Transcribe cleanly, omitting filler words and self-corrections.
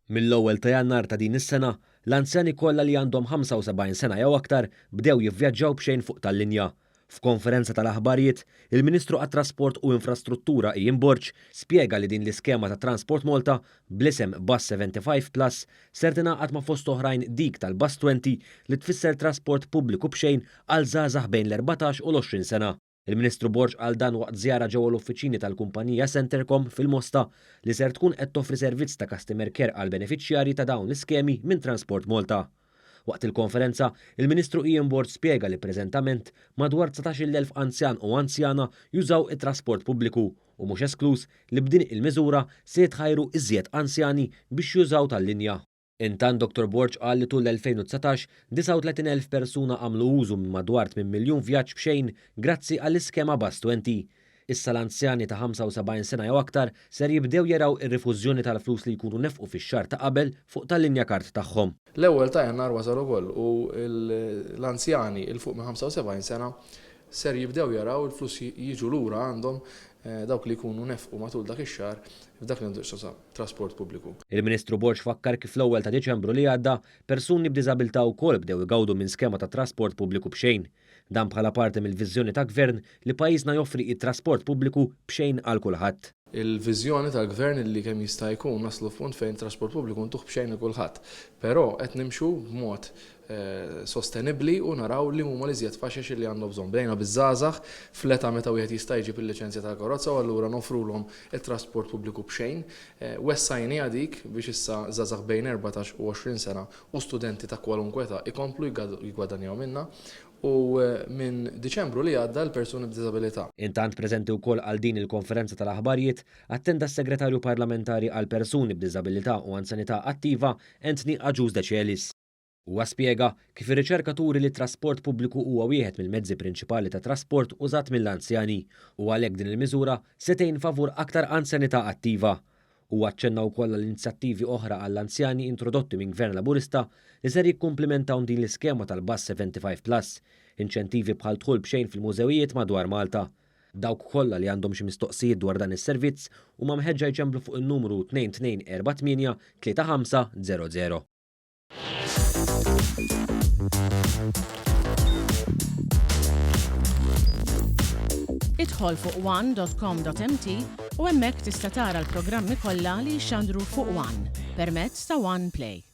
Mill-ewwel ta' Jannar ta' din is-sena, l-anzjani kollha li għandhom 75 sena jew aktar bdew jivvjaġġaw b'xejn fuq tal-linja. F'konferenza tal-aħbarijiet, il-Ministru għat-Trasport u Infrastruttura Ian Borg spjega li din l-iskema ta' Transport Malta bl-isem Bus 75 Plus ser tingħaqad ma' fost oħrajn dik tal-Bus 20 li tfisser trasport pubbliku b'xejn għal żgħażagħ bejn l-14 u l-20 sena. Il-Ministru Borg qal dan waqt żjara ġewwa l-uffiċini tal-kumpanija Centrecom fil-Mosta li ser tkun qed toffri servizz ta' customer care għall-benefiċjarji ta' dawn l-iskemi minn Transport Malta. Waqt il-konferenza, il-Ministru Ian Borg spjega li preżentament madwar 19,000 anzjan u anzjana jużaw it-trasport pubbliku u mhux eskluż li b'din il-miżura se jitħajru iżjed anzjani biex jużaw tal-linja. Intant Dottor Borg qal li tul l-2019, 39,000 persuna għamlu użu minn madwar tmien miljun vjaġġ b'xejn grazzi għall-iskema Bus 20. Issa l-anzjani ta' 75 sena jew aktar ser jibdew jaraw ir-rifużjoni tal-flus li jkunu nefqu fix-xahar ta' qabel fuq tal-linja card tagħhom. L-ewwel ta' Jannar wasal ukoll u l-anzjani 'l fuq minn 75 sena ser jibdew jaraw il-flus jiġu lura għandhom dawk li jkunu nefqu matul dak ix-xahar f'dak li għandu x'jaqsam trasport pubbliku. Il-Ministru Borg fakkar kif fl-ewwel ta' Diċembru li għadda, persuni b'diżabilità wkoll bdew igawdu minn skema ta' trasport pubbliku b'xejn. Dan bħala parti mill-viżjoni ta' Gvern li pajjiżna joffri it-trasport pubbliku b'xejn għal kulħadd. Il-viżjoni tal-Gvern li kemm jista' jkun naslu f'punt fejn it-trasport pubbliku ntuh b'xejn lil kulħadd. Però qed nimxu b'mod sostenibbli u naraw li huma l-iżjed faxex li għandhom bżonn. Bdejna biż-żgħażagħ fl-età meta wieħed jista' jġib il-liċenzja tal-karozza u allura noffrulhom it-trasport pubbliku b'xejn. Wessajniha dik biex issa żgħażagħ bejn 14 u 20 sena u studenti ta' kwalunkwe età ikomplu jiggwadanjaw minnha u minn Diċembru li għadda l-persuni b'diżabilità. Intant preżenti wkoll għal din il-konferenza tal-aħbarijiet attenda s-Segretarju Parlamentari għall-Persuni b'Diżabilità u Anzjanità Attiva Anthony Agius Decelis. Huwa spjega kif ir-riċerka turi li t-trasport pubbliku huwa wieħed mill-mezzi prinċipali ta' trasport użat mill-anzjani u għalhekk din il-miżura se tgħin favur aktar anzjanità attiva. Huwa aċċenna wkoll għal inizjattivi oħra għall-anzjani introdotti minn Gvern Laburista li ser jikkumplimentaw din l-iskema tal-Bus 75 Plus, inċentivi bħal dħul b'xejn fil-mużewijiet madwar Malta. Dawk kollha li għandhom xi mistoqsijiet dwar dan is-servizz huma mħeġġa jċemplu fuq in-numru 2248 3500. Idħol fuq one.com.mt u hemmhekk tista' tara l-programmi kollha li jixxandru fuq One permezz ta' One Play.